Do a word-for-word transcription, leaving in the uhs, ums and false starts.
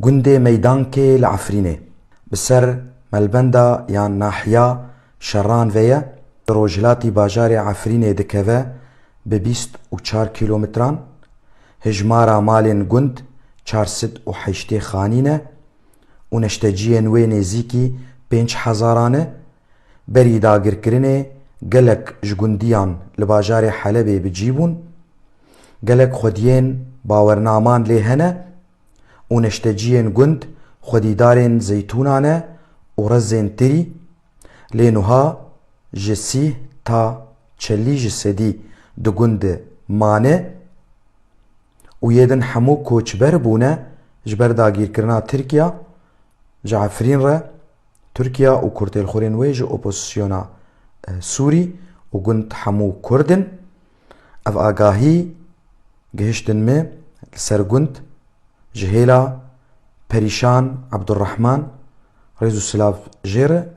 Gundê Meydankê li Efrînê bi ser melbenda yan nahiya Şeran ve ye, di rojhilatî bajarê Efrînê dikeve, bi bîst û çar kîlometran. Hijmara malên gund çar sed û heştê xanî ne û neşteciyên wê nêzîkî pênc hezaran e. Berî dagirkirinê gelek ji gundiyan li bajarê Helebê bi cî bûn. Gelek xwediyên bawernaman lê hene û neşteciyên gund xwedîdarên zeytûnan e û rezên tirî. Lê nuha ji sîh ta çelî ji sedî di gund mane û yê din hemû koçber bûne ji ber dagîrkirina Tirkiya ji Efrîn re. Tirkiya û kurtêlxurên wê ji opozisyona, e, Sûrî û gund hemû Kurd in. Ev agahî gihiştin me li ser gund ji hêla Perîşan Ebdurrehman, rêz û silav jê re.